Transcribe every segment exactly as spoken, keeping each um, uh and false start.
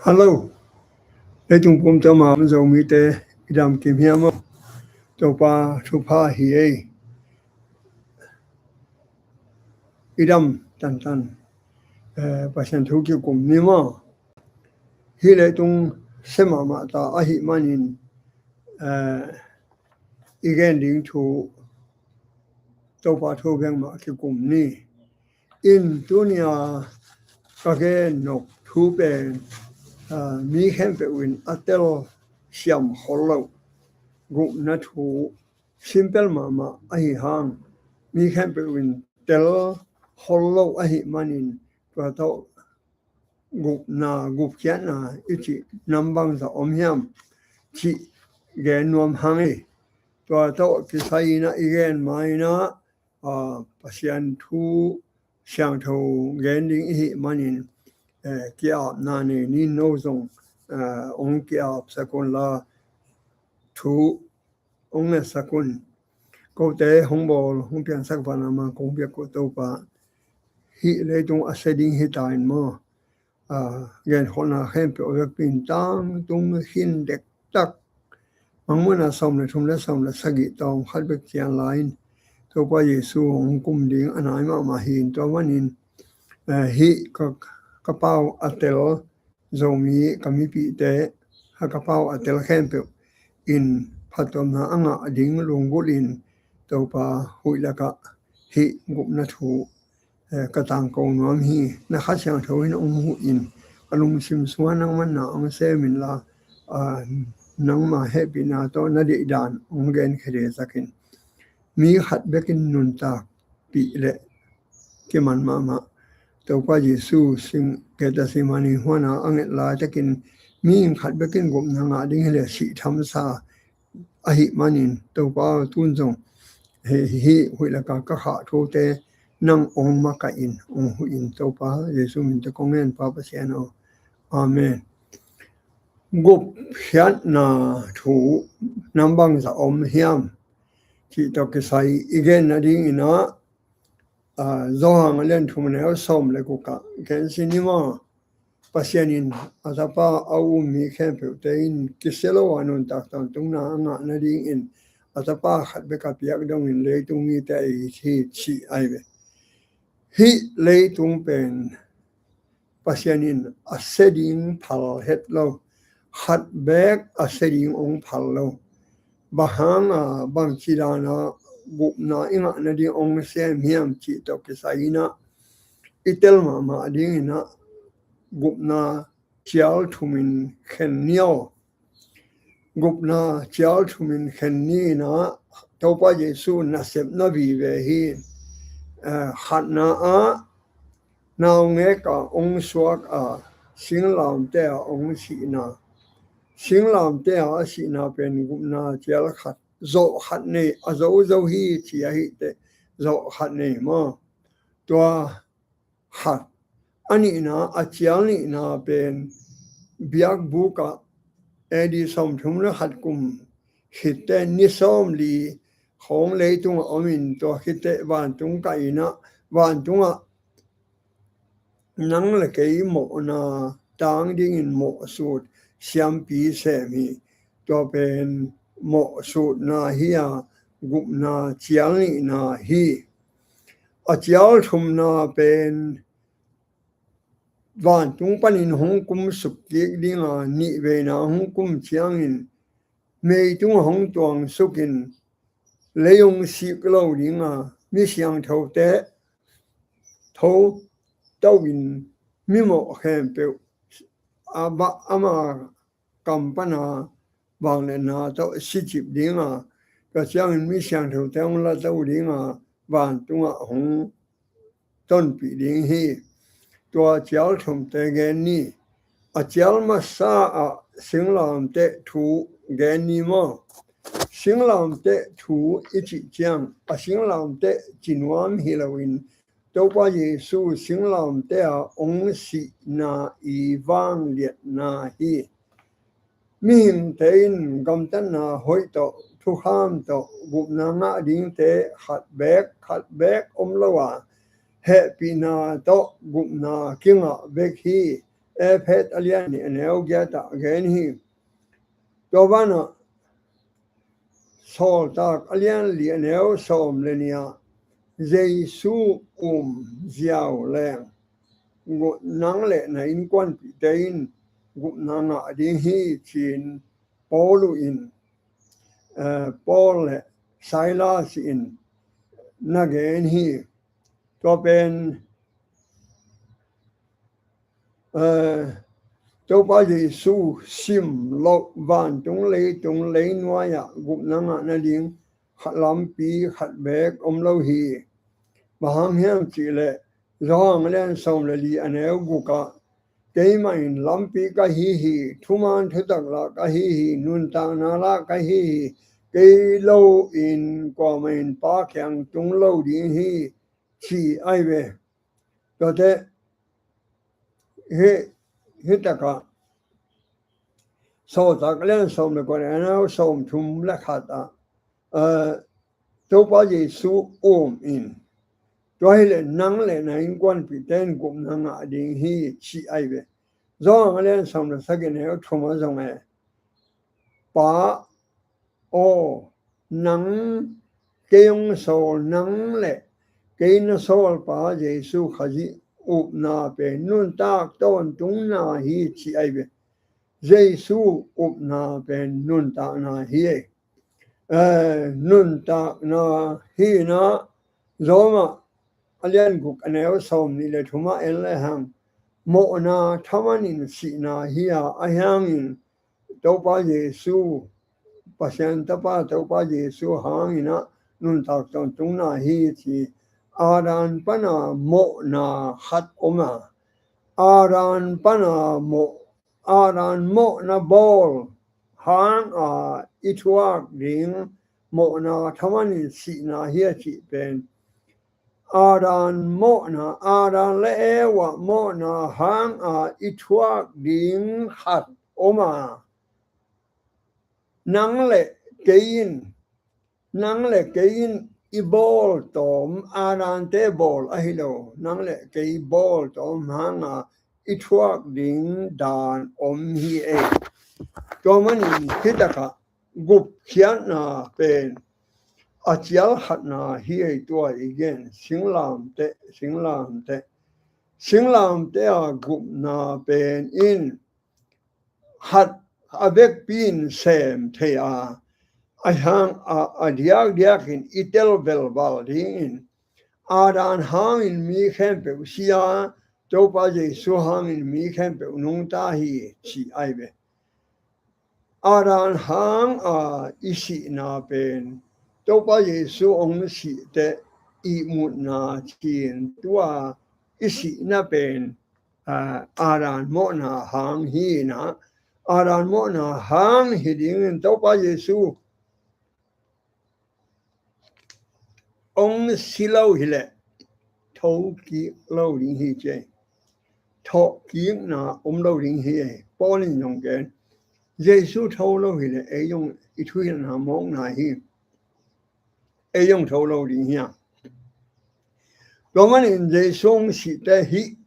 Hello. Leitung pumpi tawh a om Zomite i dam kim hiam maw? Topa thupha hi ei. I dam tantan. Eh, Pasian thu kikum ni maw? Hih leitung sia mahmah ta ahih manin, eh, i gen ding thu Topa thu bek mah kikum ni. In tuni-a ka gen nop thu pen, ah, mi khempeuh in a telsiam khol loh gupna thu simple mahmah ahi hang, mi khempeuh in tel khol loh ahih manin tua tawh gupna, gupkhiatna i cih nam bangzah om hiam cih gen nuam hang ei. Tua tawh kisai-in ah i gen ma-in ah, ah, Pasian thu siangtho gen ding i hih manin, eh, ki-apna nei ni. No zong, eh, hong ki-apsak un la, thu hong ngetsak un. Kote hong bawl, hong piangsak vanah a kong biak uh Topa, hih leitung a sia ding hi ta in maw? Ah, genkholhna khempeuh a vekpi-in tangtung khin dektak, Mangmuhna sawm le thum le sawm le sagih tawm khat bek ciang lai-in Topa Jesu hong kum ding a nai mahmah hi-in, tua manin, eh, hih ka, ka pau a tel Zomi ka mipihte, ha ka pau a tel khempeuh in phattuamna a ngah ding lunggulhin Topa huih lakah hih gupna thu, eh, ka tangko nuam hi. Na Kha Siangtho in hong huhin, ka lungsim sungah nangman na hong sem inla, ah, nangma hehpihna tawh na deih dan hong genkhia dehsak in. Mi khat bekin nuntak pih leh kiman mahmah. Topa Jesu sing Gethsemane huan-a a nget laitakin mi khat bekin gupna ngah ding hileh sih thamsa ahih manin, Topa, tun zong hih, hih huih lakah ka khah thute nang hong makaih in, hong huh in, Topa Jesu min tawh kong ngen, Pa Pasian aw. Amen. Gupkhiatna thu nam bangzah om hiam cih tawh kisai i gen nadingin ah, ah, Johan a lian thum a neu sawm le guk ah gen sin ni maw? Pasian in a Tapa a um mi khempeuhte in kisia lo-a nuntak tawntungna a ngah nadingin a Tapa khat bek a piak dongin leitung mite a it hi, cih ahi ve. Hih leitung pen Pasian in a sia ding phal het lo, khat bek a sia ding hong phal lo. Bang hanga, bangci dana gupna i ngah nading hong sem hiam cih tawh kisai-in ah i tel mahmah dingin ah gupna cial thumin khen ni aw. Gupna cial thumin khen ni-in ah Topa Jesu nasepna vive hi. Eh, khatna ah naungek ah hong suak a, singlamteh ah hong sihna. Singlamteh ah a sihna pen gupna cial khat, zawh khat nei, a zo zo hi ci ahih teh zawh khat nei maw? Tua khat. A nihna, a cial nihna pen biakbuk ah A D sawmthum le khat kum khit teh ni sawmli khawng leitungah omin, tua khit teh vantung kah in ah, vantungah nang le kei mawhna tang dingin mawhsut siampi sem hi. Tua pen mawhsutna hi a, gupna cial nihna hi. A cial thumna pen vantung panin hong kumsuk kik ding a, nihveina hong kum ciangin meitung hong tuangsukin lei hong sik lo ding a, mi siangthote tho to-in mimawh khempeuh a ba, ama kam pana vangliatna tawh sicip ding a, tua ciangin mi siangthote hong la to ding a, vantungah hong tonpih ding hi. Tua cial thumte gen ni. A cial masa ah singlamteh thu gen ni maw? Singlamteh thu i cih ciang a singlamteh ci nuam hi loin, Topa Jesu singlamteh ah hong sihna i vangliatna hi. Mihingte in gamtatna hoih tawh, thukham tawh gupna ngah dingte khat beek, khat beek om lo a, hehpihna tawh gupna kingah bek hi. Efesa a lian nih a neu giat ah gen hi. Tua banah Sawltak a lian li a neu sawm le nih ah Jesu um ziau leng nang le na innkuanpihte in gupna ngah ding hi ci-in Paul in, eh, Paul le Silas in na gen hi. Tua pen, eh, Topa Jesu sim loh vantung leitung leinuai ah gupna ngah nading khat lampi khat beek om lo hi. Bang hang hiam cihleh Johan a lian sawm le li a neu guk ah keimah in lampi ka hi hi, thuman thutak lah ka hi hi, nuntakna lah ka hi hi, kei lo in kuamah in Pa kiang tung lo ding hi ci ai ve. Tuate hi, hi takah Sawltak a lian sawm le kua a neu sawm thum le khat ah, eh, Topa Jesu um in, tua hileh nang le na innkuanpihte in gupna ngah ding hi ci ai ve. Johan a lian sawm le sagih a neu thum ah zong e, Pa aw, nang kei hong sawl, nang le kei na sawl Pa Jesu Khazih upna pen nuntak tawntungna hi ci ai ve. Jesu upna pen nuntakna hi ei. Eh, nuntakna hi na Roma a lian guk a neu sawm nih le thum ah en le hang mawhna thaman in sihna hi a, ahi hangin Topa Jesu, Pasian Tapa Topa Jesu hangin ah nuntak tawntungna hi ci. Adam pana mawhna khat om a, Adam pana mawh, Adam mawhna bawl hanga i thuak ding mawhna thaman in sihna hi a cih pen Adam mawhna, Adam le Eva mawhna hanga i thuak ding khat om a, nang le kei in, nang le kei in i bawl tawm, Adamte bawl ahi lo, nang le kei bawl tawm hanga i thuak ding dan om hi ei. Tua manin hi takah gupkhiatna pen a cial khatna hi ei. Tua i gen singlamteh, singlamteh, singlamteh a gupna pen in khat a vekpi in sem thei a, ahi hang a, a diakdiak in i tel velval dingin Adam hangin mi khempeuh si a, Topa Jesu hangin mi khempeuh nungta hi ci ai ve. Adam hanga i sihna pen Topa Jesu hong sih teh ihmutna ci-in tua i sihna pen, ah, Adam mawhna hang hi na, Adam mawhna hang hi dingin Topa Jesu hong si lo hileh thokik lo ding hi ci ei. Thokikna om lo ding hi ei. Paul in zong gen, Jesu tho lo hileh ei zong i thuhilhna mawkna hi. Ei zong tho lo ding hi a. Tua manin Jesu hong sih teh hih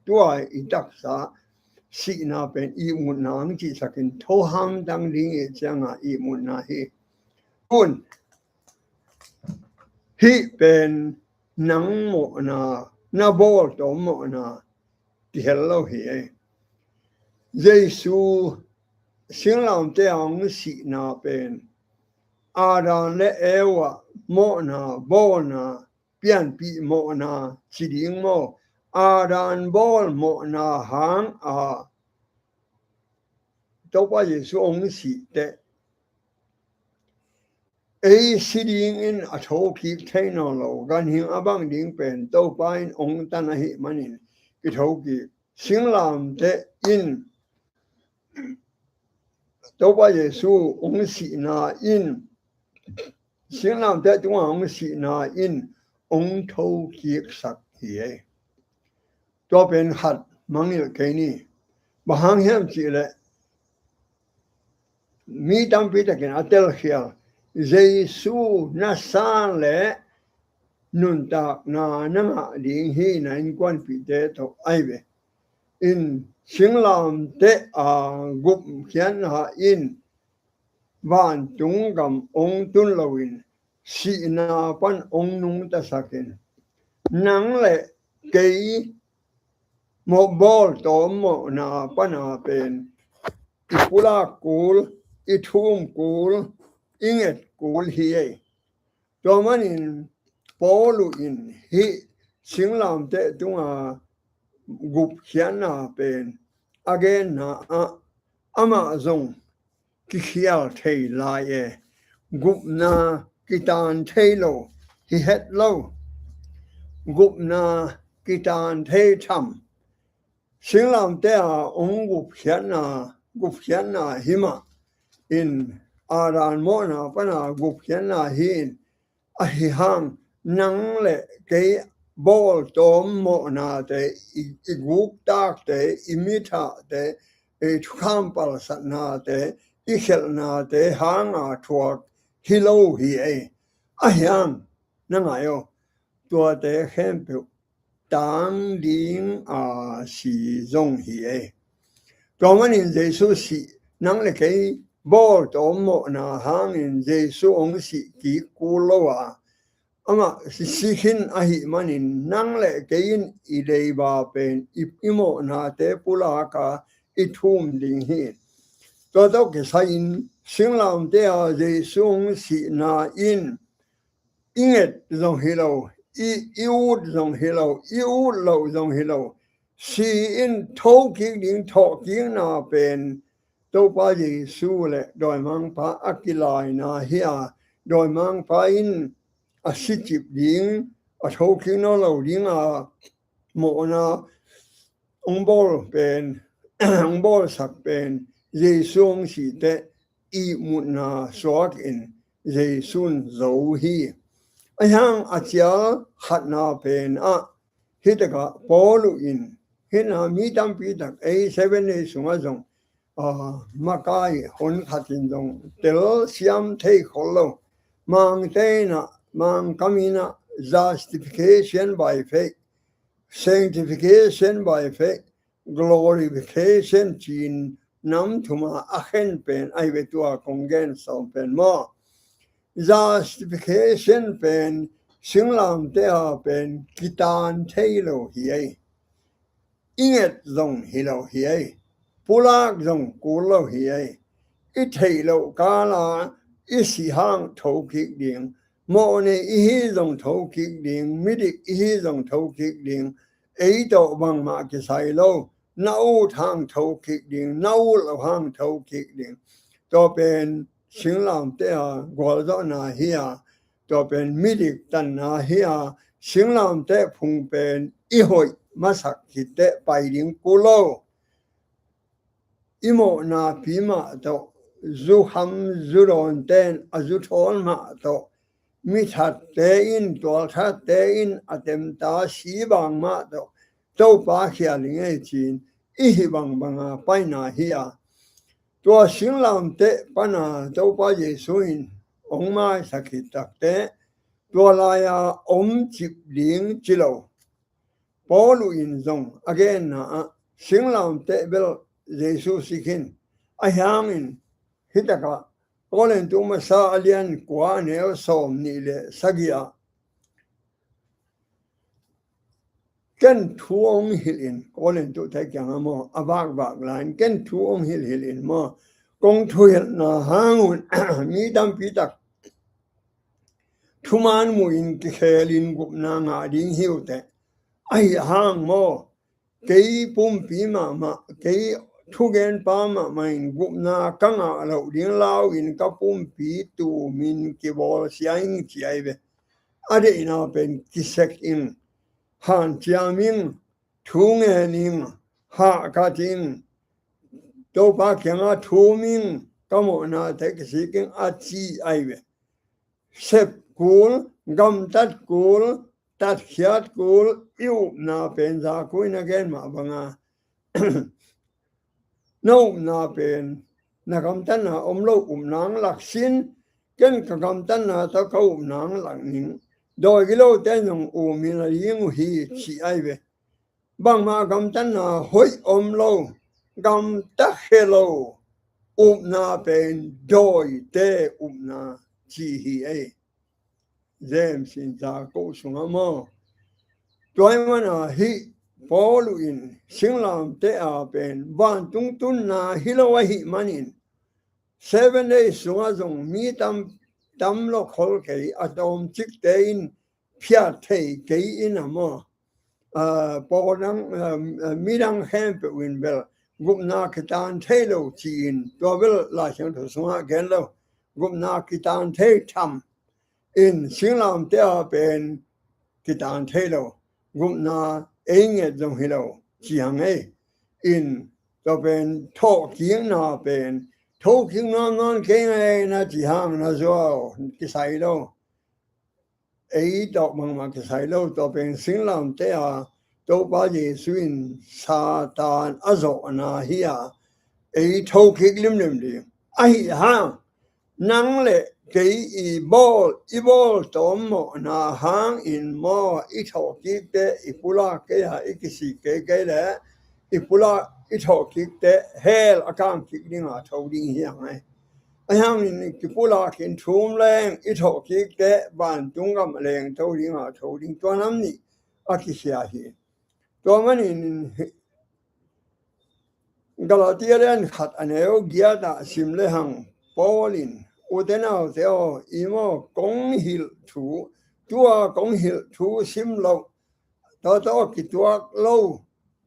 tua i taksa sihna pen ihmutna hong cihsakin tho hamtang ding i cianga ihmutna hi. Kun hih pen nang mawhna, na bawl tawm mawhna kihel lo hi ei. Jesu singlamteh a hong sihna pen Adam le Eva mawhna, bawlna, pianpih mawhna ci ding maw? Adam bawl mawhna hanga Topa Jesu hong sih teh ei si dingin a thokik thei nawn lo, ganhing a bang ding pen Topa in hong tan ahih manin kithokik. Singlamteh in Topa Jesu hong sihna in, singlamteh tunga hong sihna in hong thokiksak hi ei. Tua pen khat mangngilh kei ni. Bang hang hiam cihleh mi tampi takin a telkhial, Jesu na san le nuntakna na ngah ding hi, na innkuanpihte tawh ai ve. in singlamteh a gupkhiatna in vantung gam hong tun loin sihna pan hong nungtasak in, nang le kei mawh bawltawm mawhna pana pen i pulak kul, i thum kul, i nget kul hi ei. Tua manin Paulu in hih singlamteh tunga gupkhiatna pen a genna ah amah zong kikhial thei lai e. Gupna kitan thei lo, hi het lo. Gupna kitan thei tham. Singlamteh a hong gupkhiatna, gupkhiatna hi mah in, Adam mawhna pana gupkhiatna hi in, ahi hang nang le kei bawltawm mawhnate, i, i guktakte, i mithahte, i thukham palsatnate, i khelhnate hanga thuak hi lo hi ei. Ahi hang na ngai aw, tuate khempeuh tang ding a si zong hi ei. Tua manin Jesu sih, nang le kei bawltawm mawhna hangin Jesu hong sih kik kul lo a, amah si khin ahih manin nang le kei in i leiba pen i, i mawhnate pulak a i thum ding hi. Tua tawh kisai-in singlamteh a Jesu hong sihna in i nget zong hi lo, i, i ut zong hi lo, i ut loh zong hi lo. Si in thokik ding thawhkikna pen Topa Jesu le dawimangpa a kilaina hi a, dawimangpa in a sicip ding, a thokik nawn lo ding a, mawhna hong bawl pen, hong bawlsak pen Jesu hong sih teh ihmutna suak in Jesu in zo hi. Ahi hang a cial khatna pen ah, hih takah Paulu in hih na mi tampi tak ei Seven Day sungah zong, aa, makai hun khat in zong telsiam thei khol lo. Mangte in ah, Mangkam in ah justification by faith, sanctification by faith, glorification ci-in nam thum a a khen pen ahi ve, tua kong gen sawm pen maw. Justification pen singlamteh a pen kitan thei lo hi ei. I nget zong hi lo hi ei. Pulak zong kul lo hi ei. I theih loh kala i sih hang thokik ding, mawhnei i hi zong thokik ding, midik i hi zong thokik ding, ei tawh bangmah kisai lo, na ut hang thokik ding, na ut loh hang thokik ding. Tua pen singlamteh a gualzawhna hi a, tua pen midik tanna hi a, singlamteh phung pen i hoih masak khit teh pai ding kul lo. I mawhna pi mah tawh, zu kham zu dawnte in a zu thawl mah tawh, mi thatte in, tual thatte in a temta si bang mah tawh Topa khial i ngei ci-in i hih bangbanga paina hi a. Tua singlamteh pana Topa Jesu in hong maisak khit takteh, tua lai-a om cip ding ci lo. Paulu in zong a genna ah singlamteh bel Jesu si khin. Ahi hangin hih takah Korintu masa a lian kua a neu sawm nih le sagih ah, ken thu hong hilh in, Korintute kiangah maw, a vakvak lai-in ken thu hong hilhhilh in maw, kong thuhilhna hang un mi tampi tak thuman muhin kikhelin gupna ngah ding hi uh teh. Ahi hang maw, kei pumpi mahmah, kei thugenpa mahmah in gupna ka ngah loh ding lau-in ka pumpi tumin kibawlsia ing ci ahi ve. A deihna pen kisek ing, hanciam ing, thu ngen ing, hahkat ing, Topa kiangah thum ing, ka mawhnate kisik ing a ci ahi ve. Sep kul, gamtat kul, tatkhiat kul, i upna pen zakui na gen mah banga na upna pen na gamtatna om lo upna ang lak sin, ken ka gamtatna tawh ka upna ang lak ning. Dawi gilote zong umin a ding uh hi ci ahi ve. bangmah gamtatna hoih om lo, gamta khia lo upna pen dawite upna ci hi ei. James in za ko sungah maw. Tua ahih mana hih Paul in singlamteh a pen vantung tunna hi lo ahih manin, Seven Days sungah zong mi tam, tam lo khol kei, a tawmcikte in phiat thei kei in a maw, a, pawl dang, a, a, midang khempeuh in bel gupna kitan thei lo ci-in, tua bel Lai Siangtho sungah gen lo, gupna kitan thei tham in singlamteh a pen kitan thei lo, gupna ei nget zong hi lo ci hang ei. In tua pen thawhkikna pen thokik nuam nawn kei ngai na ci hang na zuau kisai lo. Ei tawh bangmah kisai lo, tua pen singlamteh a Topa Jesu in Satan a zawhna hi a, ei thokik limlim ding ahi hang, nang le kei i bawl, i bawl tawm mawhna hangin maw, i thawhkikte i pulak kei a, i kisik kei kei le i pulak, i thawhkikte hell a kangkik dinga tho ding hi a ngai. Ahi hangin kipulakin thum leng i thawhkikte vantung gam a leng tho dinga tho ding, tua nam nih a kisia hi. Tua manin Galatia lian khat a neu giat ah sim le hang, Paul in, ute naute aw, i maw kong hilh thu, tua kong hilh thu sim loh, tua tawh kituak lo,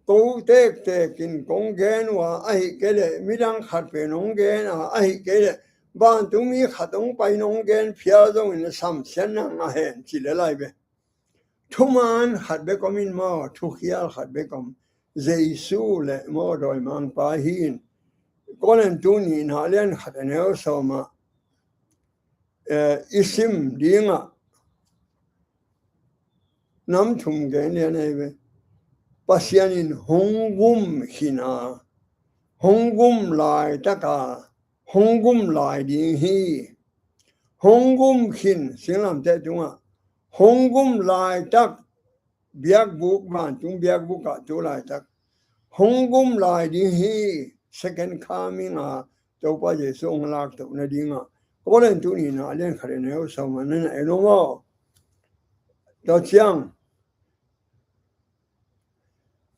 ko tektek in kong gen uh a, ahi kei leh midang khat pen hong gen a, ahi kei leh vantungmi khat hong pai in hong gen phial zongin a samsiatna ngah hen ci le lai ve. Thuman khat bek om in maw, thukhial khat bek om. Jesu le maw dawimangpa hi in. Korintu nihna lian khat a neu sawm ah, eh, i sim dingah nam thum gen lian ei ve. Pasian in hong gum khin a, hong gum laitaka, hong gum lai ding hi. Hong gum khin, singlamteh tungah hong gum laitak, biakbuk, vantung biakbuk ah tu laitak hong gum lai ding hi. Second coming a Topa Jesu hong laktoh nadingah Korintu nihna lian khat a neu sawm ah na na en uh maw? Tua ciang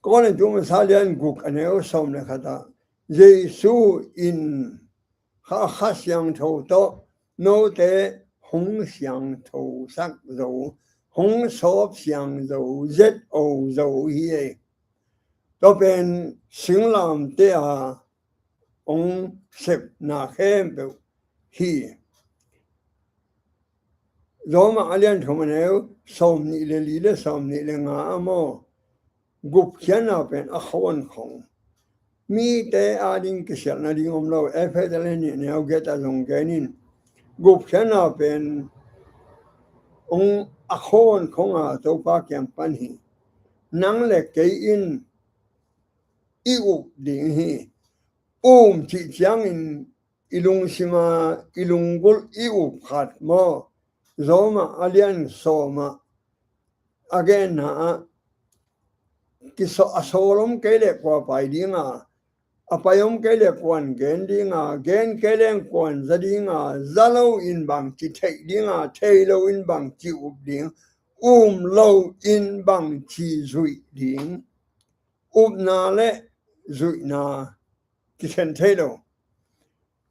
Korintu masa lian guk a neu sawm le khat ah Jesu in kha, Kha Siangtho tawh note hong siangthosak zo, hong sawp siang zo, zet o zo hi ei. Tua pen singlamteh a hong sepna khempeuh hi. Roma a lian thum a neu sawm nih le li le sawm nih le nga a maw, gupkhiatna pen a khuan khong. Mite ading kisialhna ding om lo, Efesa lian nih a neu giat ah zong gen in. Gupkhiatna pen hong a khuan khong a Topa kiang pan hi. Nang le kei in i up ding hi. Um cih ciangin i lungsima, i lunggulh i up khat maw? Roma a lian sawm ah a genna ah, kisaw, a sawl om kei leh kua pai dinga, a pai om kei leh kuan gen dinga, gen kei leng kuan za dinga, za lo in bangci theih dinga, thei lo in bangci up ding, um lo in bangci zuih ding. Upna le zuihna kikhen thei lo.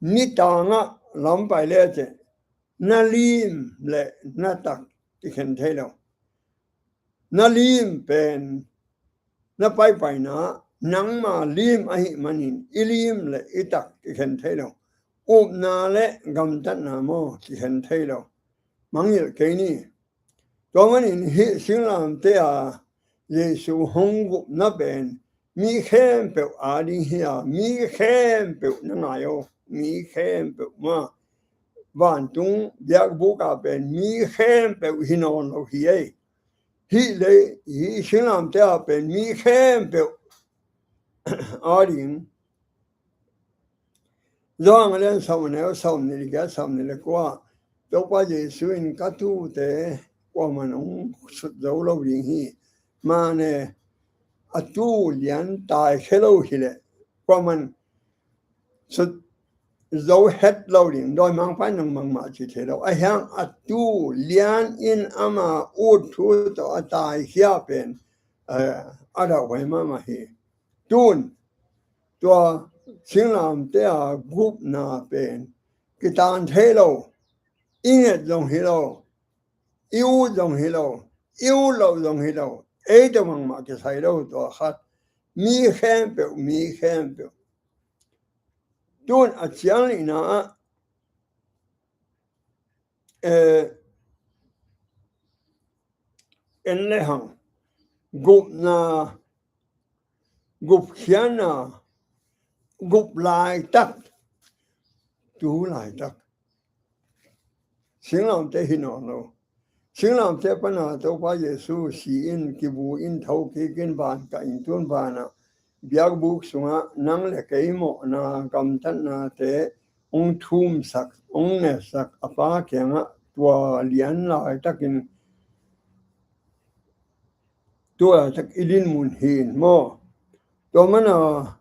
Nitangah lam pai le ceh, na lim le na tak kikhen thei lo. Na lim pen na paipaina nangma lim ahih manin i lim le i tak kikhen thei lo. Upna le gamtatna maw kikhen thei lo. Mangngilh kei ni. Tua manin hih singlamteh a Jesu hong gupna pen mi khempeuh ading hi a, mi khempeuh na ngai aw, mi khempeuh mah. Vantung biakbuk ah pen mi khempeuh hi nawn lo hi ei. Hih lei, hih singlamteh a pen mi khempeuh ading. Johan a lian sawm a neu sawm nih le giat, sawm nih le kua, Topa Jesu in ka tuute kuaman hong sut zo lo ding hi. Mane, a tu lian taikhia lo hileh kuaman sut zo het lo ding, dawimangpa in nang bangmah ci thei lo. Ahi hang a tu lian in ama ut thu tawh a taikhia pen, eh, a dauhuai mahmah hi. Tun tua singlamteh a gupna pen kitan thei lo, i nget zong hi lo, i ut zong hi lo, i ut loh zong hi lo, ei tawh bangmah kisai lo. Tua khat, mi khempeuh, mi khempeuh. Tun a ciang nihna ah, eh, en le hang, gupna, gupkhiatna, gup laitak, tu laitak. Singlamteh hi nawn lo. Singlamteh pana Topa Jesu si in, kibu in, thokik in, van kah in, tun vanah biakbuk sungah nang le kei mawhna gamtatnate hong thumsak, hong ngetsak a Pa kiangah tua lian laitakin tu laitak i dinmun hi in maw? Tua mana,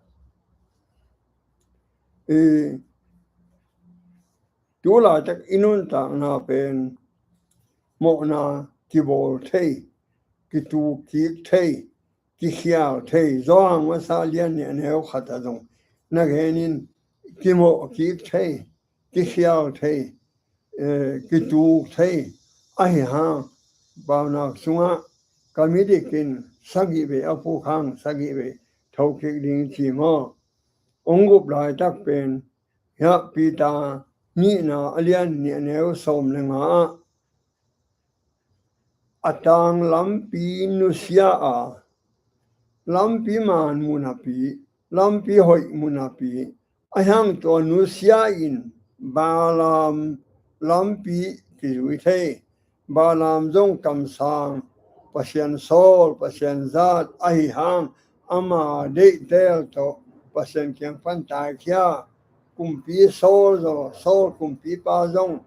eh, tu laitak i nuntakna pen mawhna kibawl thei, kituk kik thei, kikhial thei. Johan masa lian nih a neu khat ah zong na genin, kimawh kik thei, kikhial thei, eh, kituk thei. Ahi hang, paunak sungah ka midik in sagih vei a puk hang sagih vei thokik ding ci maw? Hong gup laitak pen hiah Peter nihna a lian nih a neu sawm le nga ah, a tang lampi nusia a, lampi man mu napi, lampi hoih mu napi, ahi hang tua nusia in Balaam lampi kizui thei. Balaam zong kamsang, Pasian sawl, Pasian zat ahi hang, ama deihtel tawh Pasian kiang pan taikhia. Kumpi Saul zaw, Saul kumpipa zong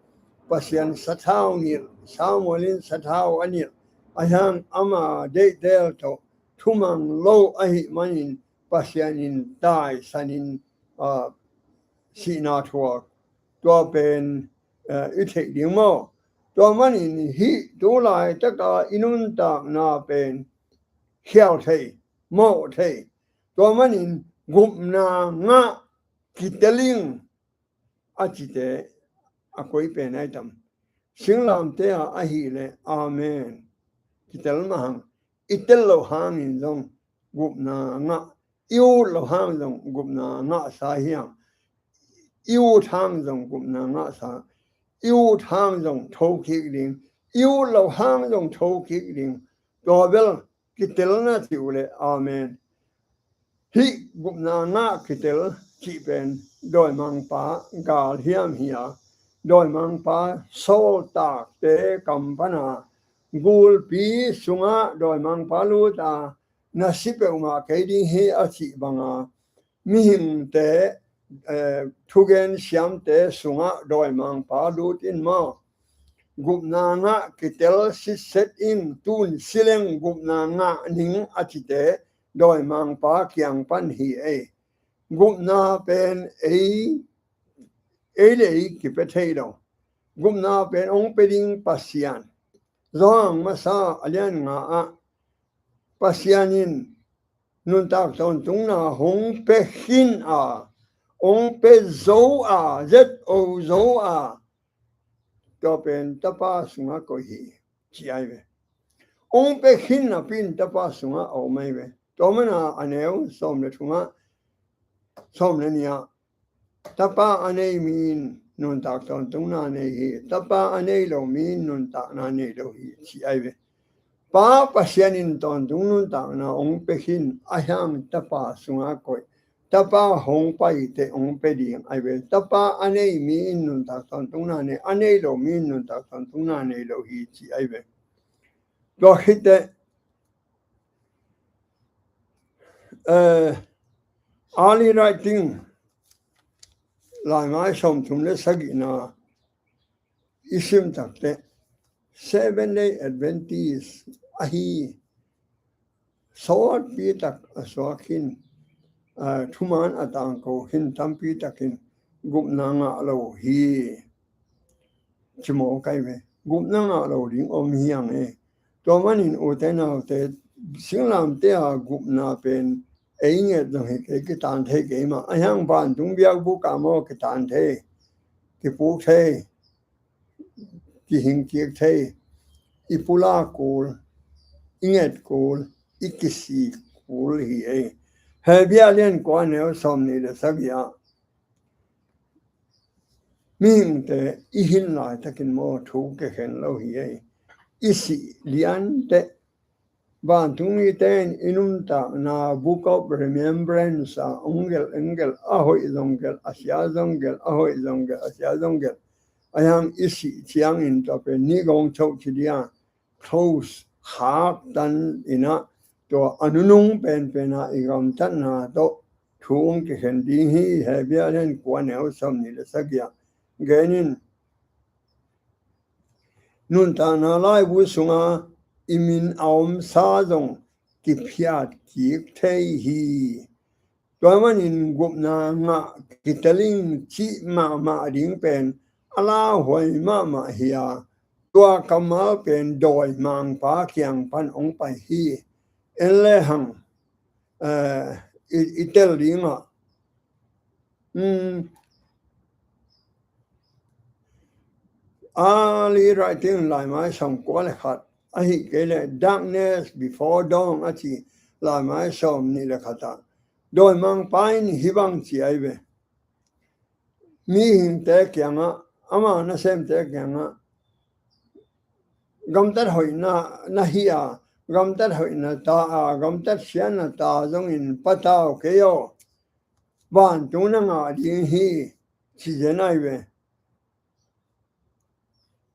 Pasian sathau nilh, Samuel in sathau a nilh, ahi hang ama deihtel tawh thumang lo ahih manin Pasian in taisanin, ah, sihna thuak. Tua pen, eh, i theih ding maw? Tua manin hih tu laitaka i nuntakna pen khial thei, mawh thei. Tua manin gupna ngah kitel ing a cite a koi pen ai tam. Singlamte a ahih leh amen kitel mah hang, i tel loh hangin zong gupna ngah, i ut loh hang zong gupna ngahsa hi hang, i ut hang zong gupna ngahsa, i ut hang zong thokik ding, i ut loh hang zong thokik ding. Tua bel kitelna cih uh leh amen. Hih gupna ngah kitel cih pen dawimangpa galhiam hi a, dawimangpa sawltakte kam pana gulpi sungah dawimangpa lut a, na si peuhmah kei ding hi a cih banga mihingte, eh, thugen siamte sungah dawimangpa lut in maw? Gupna ngah kitel sitset in, tun sileng gupna ngah ning a cite dawimangpa kiang pan hi ei. Gupna pen ei, ei le ei kipia thei lo. Gupna pen hong pia ding Pasian. Johan masa a lian nga ah Pasian in nuntak tawntungna hong pia khin a, hong pia zo a, zet o zo a, tua pen Tapa sungah koih hi, ci ai ve. Hong pia khin napi in Tapa sungah a om ai ve. Tua mana a neu sawm le thumah, sawm le nih ah, Tapa a nei mi in nuntak tawntungna nei hi, Tapa a nei lo mi in nuntakna nei lo hi, ci ai ve. Pa Pasian in tawntung nuntakna hong pia khin, a hiang Tapa sungah koih, Tapa hong paite hong pia ding ai ve. Tapa a nei mi in nuntak tawntungna nei, a nei lo mi in nuntak tawntungna nei lo hi, ci ai ve. Tua khit teh, eh, early writing, laimai sawmthum le sagihna i sim tak teh, Seventh Day Adventist ahi sawtpi tak a suak khin, aa, thuman a tangko khin tampi takin gupna ngah lo hi. Ci mawk ai ve. Gupna ngah lo ding om hi ang e. Tua manin ute naute, singlamte a gupna pen ei nget zong hi kei, kitan thei kei mah. A hiang vantung biakbuk ah maw kitan thei, kipuk thei, kihing kik thei, i pulak kul, i nget kul, i kisik kul hi ei. Hebru a lian kua neu sawm nih le sagih ah mihingte i hin laitakin maw thu kikhen lo hi ei. I sih lianteh vantung mite in i nuntakna Book of Remembrance ah hong gelh, hong gelh, a hoih zong gelh, a sia zong gelh, a hoih zong gelh, a sia zong gelh. A hiang i sih ciangin tua pen ni gong choh ci dia, close, khaktan in ah, tua a nunung penpen ah i gamtatna tawh thu hong kikhen ding hi. Hebru a lian kua neu sawm nih le sagih ah gen in, nuntakna laibu sunga i min a omsa zong kiphiat kik thei hi. Tua manin gupna ngah kitel ing cih mahmah ding pen a lauhuai mahmah hi a, tua kammal pen dawimangpa kiang pan hong pai hi. En le hang, eh, i, i tel dingah, um, early writing, laimai sawm kua le khat, ahih kei leh Darkness Before Dawn a ci laimai sawm nih le khat ah dawimangpa in hih bang ci ai ve. Mihingte kiangah, ama nasemte kiangah, gamtat hoihna na hi a, gamtat hoihna ta a, gamtat siatna ta zongin patau kei aw, vantung na ngah ding hi, ci zen ai ve.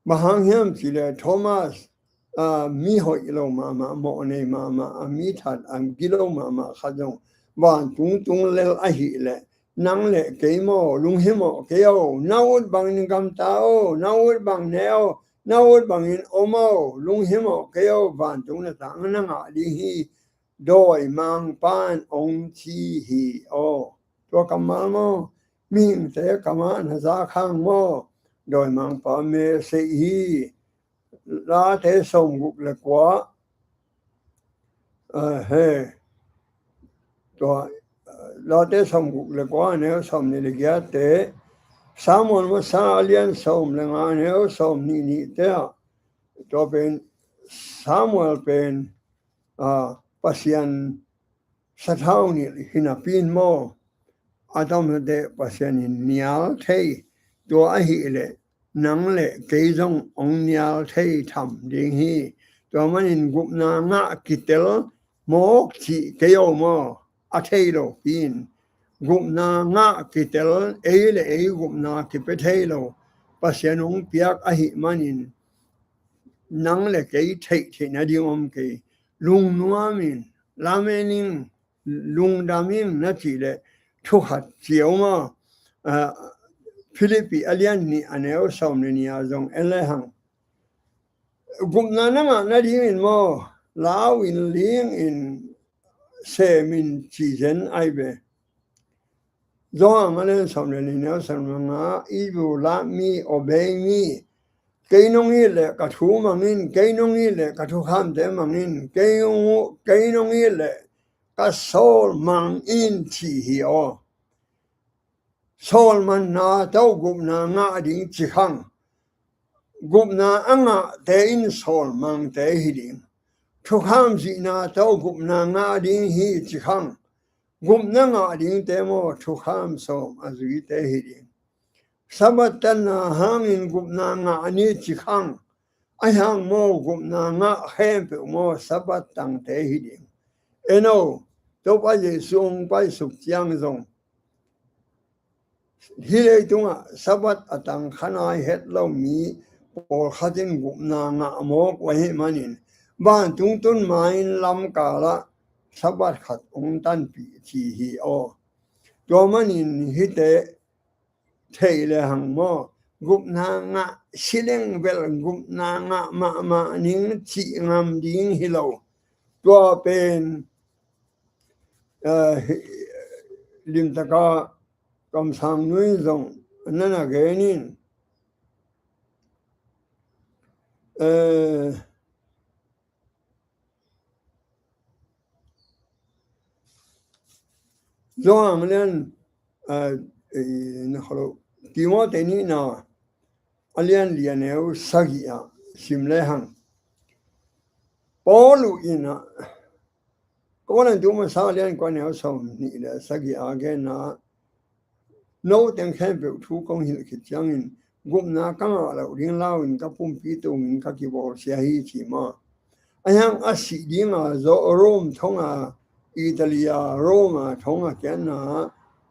Bang hang hiam cih leh Thomas, aa, mi hoih lo mahmah, mawhnei mahmah, a mi that, a gilo mahmah khat zong vantung tung lel ahih leh, nang le kei maw, lunghimawh kei aw, na ut bangin gamta aw, na ut bang ne aw, na ut bangin om aw, lunghimawh kei aw, vantung na tang na ngah ding hi, dawimangpa in hong ci hi aw. Tua kammal maw, mihingte kamah na zak hang maw, dawimangpa message hi. Late sawmguk le kua, ah, he, tua, Late sawmguk le kua neu sawm nih le giatte, Samuel masa a lian sawm le nga neu sawm nih nihte ah, tua pen Samuel pen, ah, Pasian sathau nilh hi napi in maw, a tamzaw teh Pasian in nial thei, tua ahih leh nang le kei zong hong nial thei tham ding hi. Tua manin gupna ngah kitel mawk cih kei aw maw, a thei lopi in gupna ngah kitel, ei le ei gupna kipia thei lo Pasian hong piak ahih manin nang le kei theih theih nading om kei. Lungnuam in, lamen ing, lungdam ing na cih leh thu khat ci om a, ah, Philippi a lian nih a neu sawm le nih ah zong en le hang, gupna na ngah nadingin maw, lau in, ling in, sem in ci zen ai ve. Johan a lian sawm le nih neu sawm le nga, "If you love me, obey me." Kei nong it leh ka thu mang in, kei nong it leh ka thukhamte mang in, kei nong, kei nong it leh ka sawl mang in ci hi aw. Sawlmanna tawh gupna ngah ding ci khang. Gupna a ngahte in sawlmangte hi ding. Thukham zuihna tawh gupna ngah ding hi ci khang. Gupna ngah dingte maw, thukham sawm a zuite hi ding. Sabbath tanna hangin gupna ngah ni ci khang. Ahi hang maw, gupna ngah khempeuh maw, Sabbath tangte hi ding. En aw, Topa Jesu hong paisuk ciang zong hih leitungah Sabbath a tang kha nai het lo mi pawlkhat in gupna ngah mawk uh ahih manin, vantung tun ma-in lamkalah Sabbath khat hong tanpih ci hi aw. Tua manin hihte theih le hang maw, gupna ngah sileng bel gupna ngah mahmah ning cih ngam ding hi lo. Tua pen, eh, hi-, limtaka kamsang nui zong nana genin, eh, Johan lian, eh, eh, na kholo, Timothy nihna a lian li a neu sagih ah sim lehang. Paul in ah, Korin tu masa a lian kua neu sawm nih le sagih a genna, no teng khempeuh thu kong hilh khit ciangin gupna ka ngah loh ding lau in ka pumpi tungin ka kibawl sia hi ci maw. A hiang a sih dinga zo Rome thonga, Italy a Rome a thonga kianna,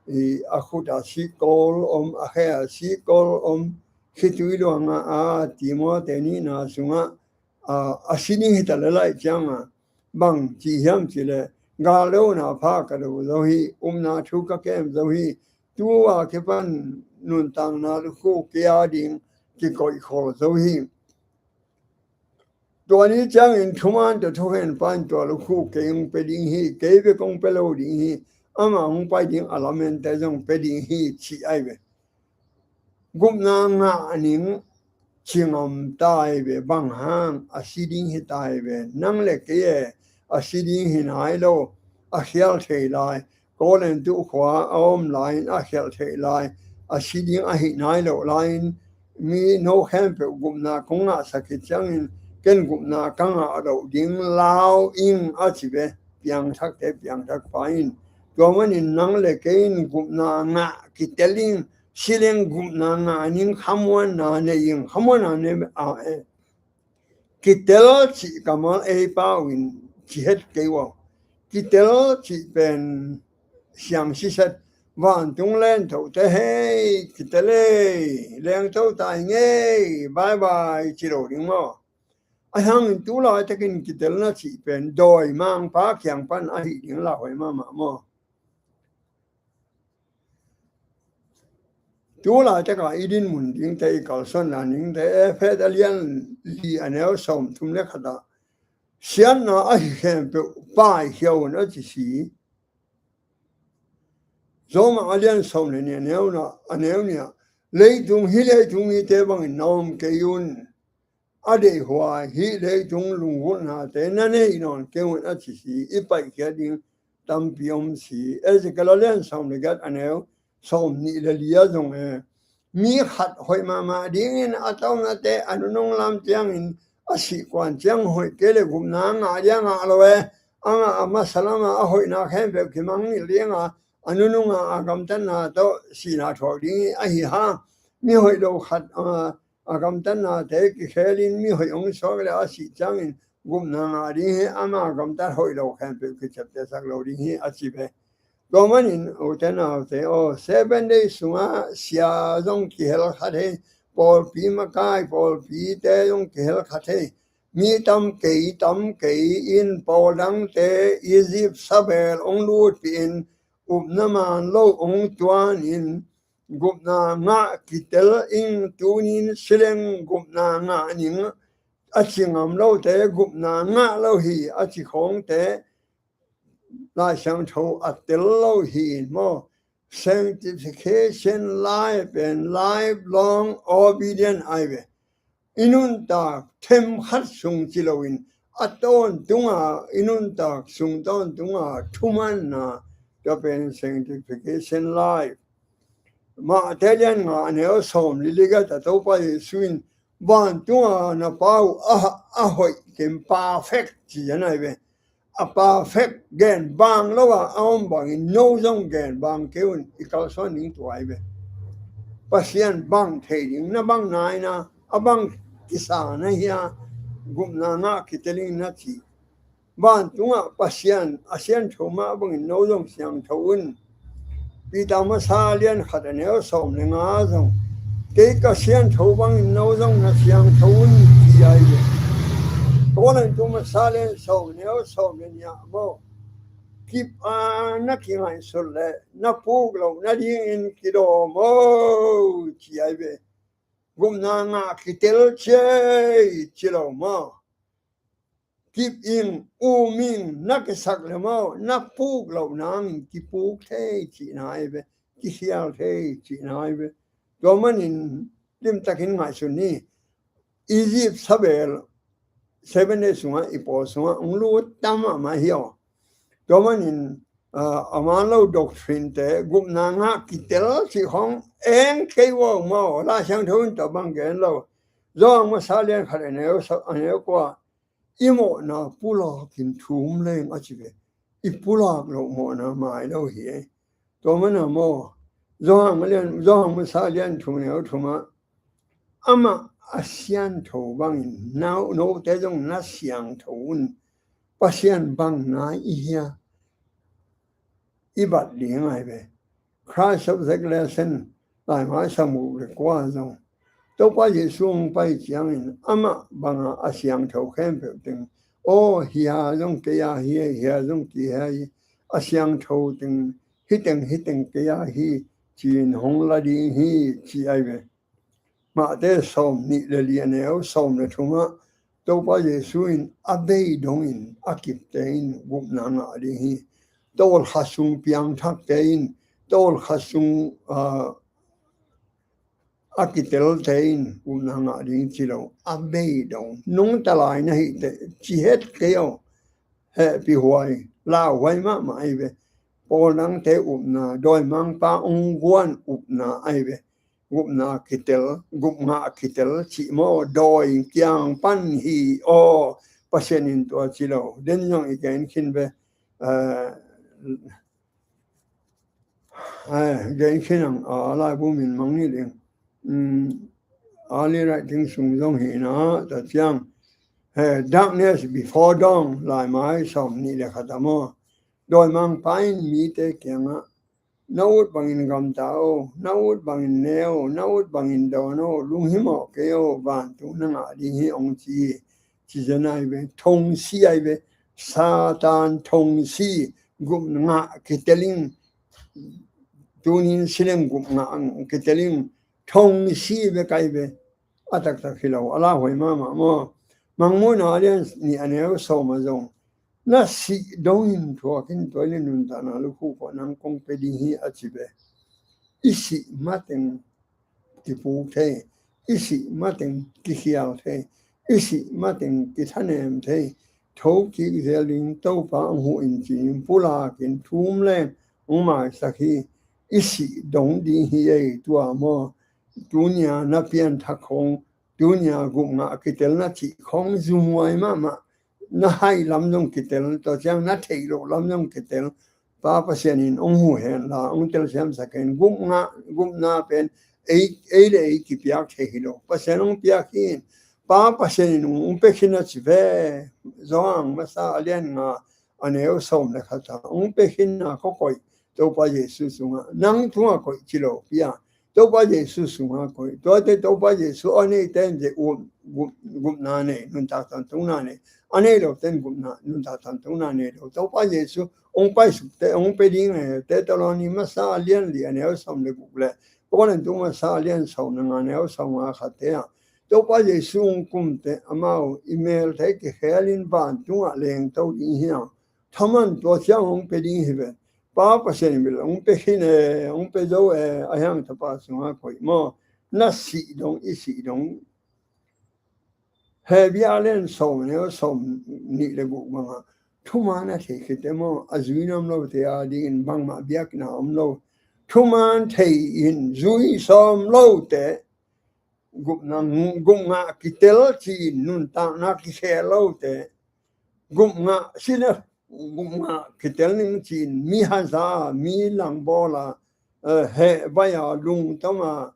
i, a khut a sikol om, a khe a sikol om, khitui luanga a Timothy nihna sungah, a, a si ding hita lelai cianga bang ci hiam cih leh, gal dona pha ka do zo hi, upna thu ka kem zo hi, tu a kipan nuntakna lukhu kei a ding kikoihkhol zo hi. Tua ni ciangin thuman tawh thukhen pan tua lukhu kei hong pia ding hi, kei bek hong pia lo ding hi, ama hong pai ding a lamente zong pia ding hi, ci ai ve. Gupna ngah ning ci ngam tai ve, bang hang a si ding hi tai ve. Nang le kei e, a si ding hi nai lo, a khial thei lai. Korin tu khua a om lai-in a khial thei lai, a si ding ahi nai lo lai-in, mi no khempeuh gupna kong ngahsak hi ciangin ken gupna ka ngah loh ding lau ing a ci ve. Piangthakte piangthak pa in, tua manin nang le kei in gupna ngah kitel ing, sileng gupna ngah ning khamuanna nei ing, khamuanna nei a e. Kitel cih kammal ei pau in ci het kei uh a. Kitel cih pen siang siset, vantung lengtote hei kitel ei, lengto tai ngei, bye bye ci lo ding maw. A hangin tu laitakin kitelna cih pen dawi mangpa kiang pan ahi ding lauhuai mahmah maw. Tu laitaka i dinmun dingte, i kalsuanna dingte, Efesa a lian li a neu sawm thum le khatah siatna ahi khempeuh paikhia un a ci si. Roma a lian sawm le nih a neu na, a neu nih ah, leitung, hih leitung mite bangin na om kei un. A deihhuai hih leitung lunggulhnate na nei nawn kei un a ci si. I paihkhiat ding tampi om si. Ezekiel a lian sawm le giat a neu sawm nih le li ah zong e, mi khat hoih mahmah dingin a tawnate a nunung lam ciangin a sih kuan ciang hoih kei le gupna ngah dia ngah lo e. A ngah a masa lama a hoihna khempeuh kimang nilh dinga a nununga a gamtatna tawh sihna thuak ding hi ahi hang. Mi hoih lo khat a a gamtatnate kikhelin mi hoih hong suak le a sih ciangin gupna ngah ding hi, ama gamtat hoih lo khempeuh kiciaptehsak lo ding hi a ci ve. Tua manin ute naute aw, Seven Day sungah sia zong kihel kha thei, pawlpi makai pawlpite zong kihel kha thei. Mi tam kei tam kei in pawl dangte Egypt sabel hong lutpih in, upna man lo hong tuan in, gupna ngah kitel ing. Tunin sileng gupna ngah ning a ci ngam lote, gupna ngah lo hi a ci khawngte Lai Siangtho a tel lo hi in maw. Sanctification life and lifelong obedience ai ve. I nuntak themkhat sung ci loin a tawntunga, i nuntak sung tawntunga thumanna, tua pen sanctification life. Mate lian nga a neu sawm li le giat ah Topa Jesu in vantunga na Pa uh a, a hoih ken perfect ci a nai ve. A perfect gen bang lo a a om bangin no zong gen bang kei un. I kalsuan ding tua ai ve. Pasian bang thei ding na bang nai na, a bang kisa na hia, gupna ngah kitel ing na ci. Vantungah Pasian a siangtho mah bangin no zong siangtho un. Peter masa lian khat a neu sawm le nga zong, kei ka siangtho bangin no zong na siangtho un, ci ai ve. Korintu masa lian sawm neu sawm le nih ah maw, kip a na kingaihsut leh na puk loh nadingin kidawm o, ci ai ve. Gupna ngah kitel ciai ci lo maw. kip ing, um ing, na kisak le maw, na puk loh nangin kipuk thei cihna ahi ve, kikhial thei cihna ahi ve. Tua manin limtakin ngaihsun ni. Egypt sabel seven day sungah i pawl sungah hong lut tam mahmah hi aw. Tua manin, ah, a man lo doctrine te gupna ngah kitel cih khong eng kei uh maw, Lai Siangtho in tua bang gen lo. Johan masa lian khat a neu sa, a neu kua, i mawhna pulakin thum leng a ci ve. I pulak loh mawhna mai lo hi ei. Tua mana maw, Johan a lian, Johan masa lian thum neu thumah, amah a siangtho bangin, no, note zong na siangtho un, Pasian bang nai i hia, i bat ding ahi ve. Christ of Zach Lesson, laimai samuk le kua zong, Topa Jesu hong pai ciangin amah banga a siangtho khempeuh teng, aw, hia zong kei a hi, hia zong kei a hi, a siangtho teng, hiteng hiteng kei a hi, ci-in hong la ding hi, ci ahi ve. Mate sawm nih le li a neu sawm le thumah, Topa Jesu in a bei dongin a kipte in gupna ngah ding hi. Tawlkhat sung piangthakte in, tawlkhat sung, ah, a kitelte in gupna ngah ding ci lo, a bei dong. Nungta lai na hih teh ci het kei aw. Hehpih huai, lauhuai mahmah ahi ve. Paul nangte upna, dawimangpa hong guan upna ahi ve. Gupna kitel, gupngah kitel cih maw, dawi kiang pan hi aw, Pasian in tua ci lo. Den zong i gen khin ve. Eh, eh, gen khin ang, a, laibu min mang ni ding. Um, early writing sung zong hi na, ta ciang. Eh, darkness before dawn, laimai sawm nih le khat a maw. Dawimangpa in mite kiangah, na ut bangin gamta o, na ut bangin ne o, na ut bangin dawn o, lunghimawh kei o, vantung na ngah ding hi hong ci hi. Ci zen ahi ve, thongsi ahi ve, Satan thongsi, gupngah kitel ing, tunin sileng gupngah kitel ing, thongsi ve kai ve. A taktak hi lo, a lauhuai mahmah maw. Mangmuhna a lian nih a neu sawm a zong, na sih dongin thuak in, tua in nuntakna lukhu kua nang kong pia ding hi a ci ve. I sih mateng kipuk thei, i sih mateng kikhial thei, i sih mateng kithanem thei, thokik zel ding Topa hong huh in ci-in pulakin thum leng hong maisak hi. I sih dong ding hi ei, tua maw. Tunia na pianthak khong, tunia gupngah kitelna cih khong zumhuai mahmah. Na haih lam zong kitel, tua ciang na theih loh lam zong kitel. Pa Pasian in hong huh hen la, hong telsiamsak hen. Gupngah, gupna pen ei, ei le ei kipiak thei hi lo. Pasian hong piak hi. Pa Pasian in hong, hong pia khin a ci ve. Johan masa a lian nga a neu sawm le khat ah, hong pia khin a kong koih Topa Jesu sungah, nang tungah koih ci lo pi a. Topa Jesu sungah koih. Tuate Topa Jesu a neite in ze gup, gup, gupna nei, nuntak tawntungna nei. A nei lote in gupna, nuntak tawntungna nei lo. Topa Jesu hong paisukte, hong pia ding nei, Thessaloni masa a lian li a neu sawm le guk le, Korintu masa a lian sawm le nga a neu sawm nga khatte ah, Topa Jesu hong kumte, amau i mel thei kikhelin vantungah lengto ding hi a. Thaman tua ciang hong pia ding hi ve. Pa Pasian in bel hong pia khin e, hong pia zo e, a hiang tapa sungah koih maw. Na sih dong, i sih dong. Hebru a lian sawm neu sawm nih le guk bangah, thuman a thei khit e maw, a zui nuam lote a dingin bangmah biakna om lo. Thuman thei in zui sawm lote, gupna, gupngah kitel ci-in nuntakna kikhel lote, gupngah sina, gupngah kitel ning ci-in mi haza, mi langbawl a, eh, heh vai a, lungtom a,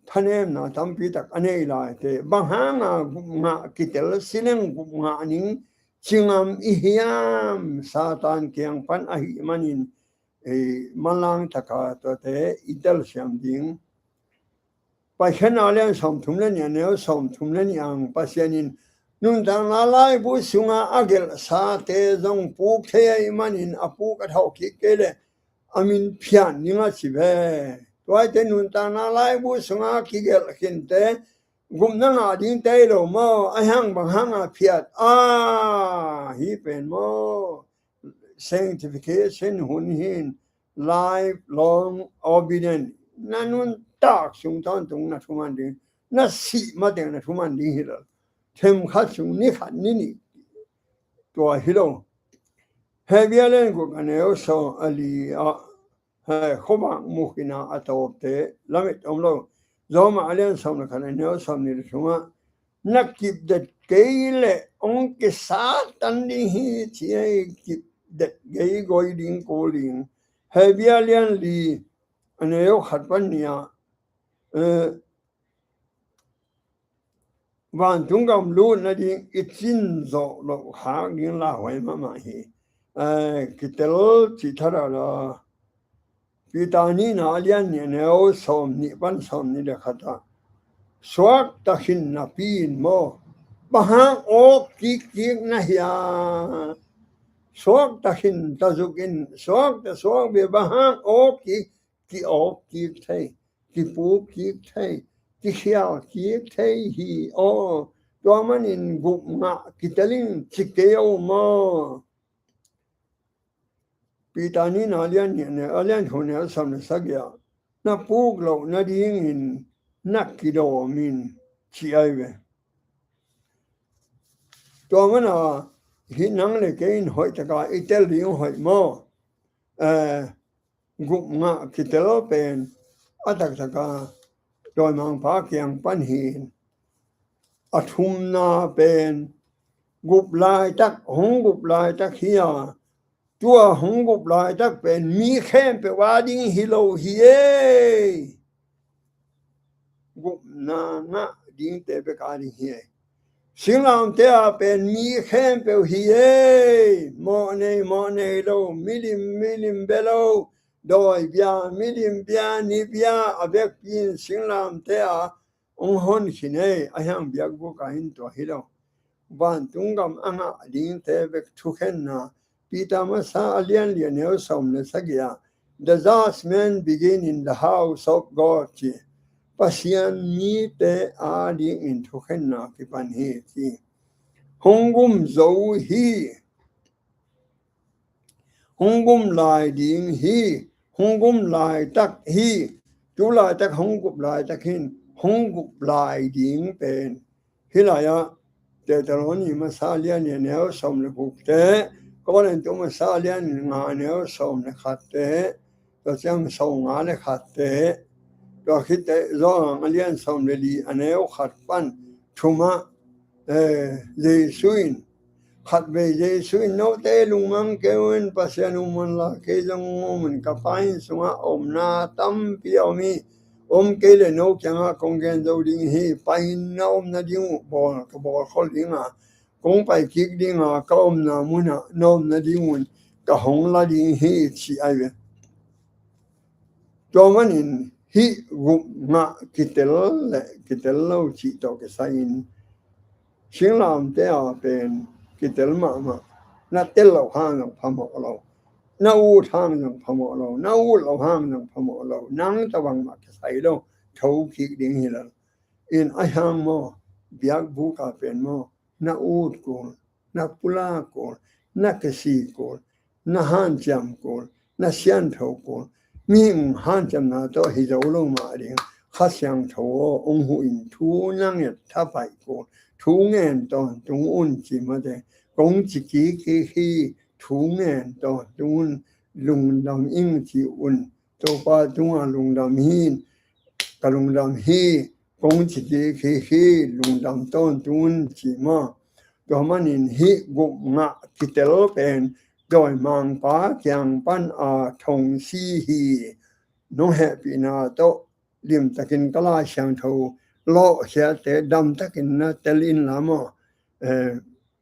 thanemna tampi tak a nei laite, bang hanga gupngah kitel, sileng gupngah ning ci ngam i hiam? Satan kiang pan ahih manin, eh, manlang taka tuate i telsiam ding. Paikhiatna lian sawmthum le nih a neu sawmthum le nih ang, Pasian in nuntakna laibu sunga a gelhsate zong puk thei ahih manin, a puk a thawh kik kei leh a min phian ding a ci ve. Tuate nuntakna laibu sunga kigelh khinte, Gupna ngah ding tei lo maw? A hang bang hang a phiat a, hi pen maw? Sanctification hun hin lifelong obedience. Na nuntak sung tawntung na thuman ding, na sih mateng na thuman ding hi lo. Themkhat sung ni khat ni nih tua hi lo. Hebru a lian guk a neu sawm a li ah, hei, khuavak mukina a tawpte lamet om lo. Roma a lian sawm le khat a neu sawm ni le thumah, na kipdet kei leh hong kisatan ding hi, ci ei, kipdet kei goi ding kul ding. Hebru a lian li a neu khat pan nih ah, eh, vantung gam lut nading i cin zawh loh khak ding lauhuai mahmah hi. Eh, kitel cih thar a la, Peter nihna a lian nih a neu sawm nih pan sawm nih le khat ah, suakta khin napi in maw, bang hang awk kikkik na hia? Suakta khin ta zuk in, suakta suak ve, bang hang awk kik, ki-awk kik thei, kipuk kik thei, kikhial kik thei hi aw. Tua manin gup ngah kitel in ci kei aw maw. Peter nihna a lian nih a neu, a lian khat a neu sawm le sagih ah, na puk loh nadingin na kidawm in, ci ai ve. Tua mana hih nang le kei in hoih taka i tel ding hoih maw? Eh, gup ngah kitel pen a taktaka dawimangpa kiang pan hi in, a thumna pen gup laitak, hong gup laitak hi a, tua hong gup laitak pen mi khempeuh a ding hi lo hi ei. Gupna ngah dingte bek a ding hi ei. Singlamteh a pen mi khempeuh hi ei. Mawh nei, mawh nei lo, milim, milim bia lo, dawi bia, milim bia, ni bia, a vekpi in singlamteh a hong hon khin ei, a hiang biakbuk ah hin tua hi lo. Vantung gam a ngah dingte bek thukhenna, Peter masa a lian li a neu sawm le sagih ah, the just man begin in the house of God ci. Pasian mite a dingin thukhenna kipan hi ci. Hong gum zo hi. Hong gum lai ding hi, hong gum laitak hi, tu laitak hong gup laitak hin, hong gup lai ding pen. Hih lai-ah, Thessaloni masa lian nih a neu sawm le gukte, Korintu masa lian nga a neu sawm le khatte, tua ciang sawm nga le khatte, tua khitte, Johan a lian sawm le li a neu khat pan thumah, eh, Jesu in, khatvei Jesu in, note lungmang kei un, Pasian um un la, kei zong um un, ka Pa inn sungah omna tampi a om hi, om kei le no kiangah kong gen zo ding hi, pai-in na omna ding uh bawl, ka bawlkhol ding a, kong pai kik ding a, ka omna munah na omna ding un ka hong la ding hi, ci ai ve. Tua manin hih gup ngah kitel le kitel lo cih tawh kisai-in singlamteh a pen kitel mahmah, na tel loh hang zong phamawh lo, na ut hang zong phamawh lo, na ut loh hang zong phamawh lo, nang tawh bangmah kisai lo, tho kik ding hi lo. In a hiang maw, biakbuk a pen maw, na ut kul, na pulak kul, na kisi kul, na hanciam kul, na siangtho kul. Mihing hanciamna tawh hi zo lo mah ding, Kha Siangtho aw, hong huh in, thu na nget thapaih kul, thu ngen tawntung un ci mate, kong ci kik hi, thu ngen tawntung un, lungdam ing ci un. Topa tungah lungdam hi, ka lungdam hi, kong ci kik hi, lungdam tawntung un ci maw. Tua manin hih gup ngah kitel pen dawimangpa kiang pan a thongsi hi. Nong hehpihna tawh limtakin ka Lai Siangtho lawhkhiatte damtakin na tel inla maw. Eh,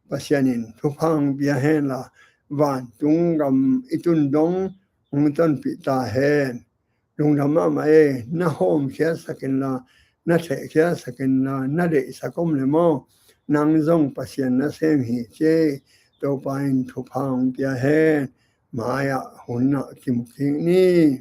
Pasian in thupha hong pia hen la, vantung gam i tun dong hong tonpih ta hen. Lungdam mahmah e, na hawmkhia sak inla, na thehkhia sak inla, na deihsak om le maw, nang zong Pasian nasem hi ci e. Topa in thupha hong pia hen. Mai-ah hun ah kimu kik ni.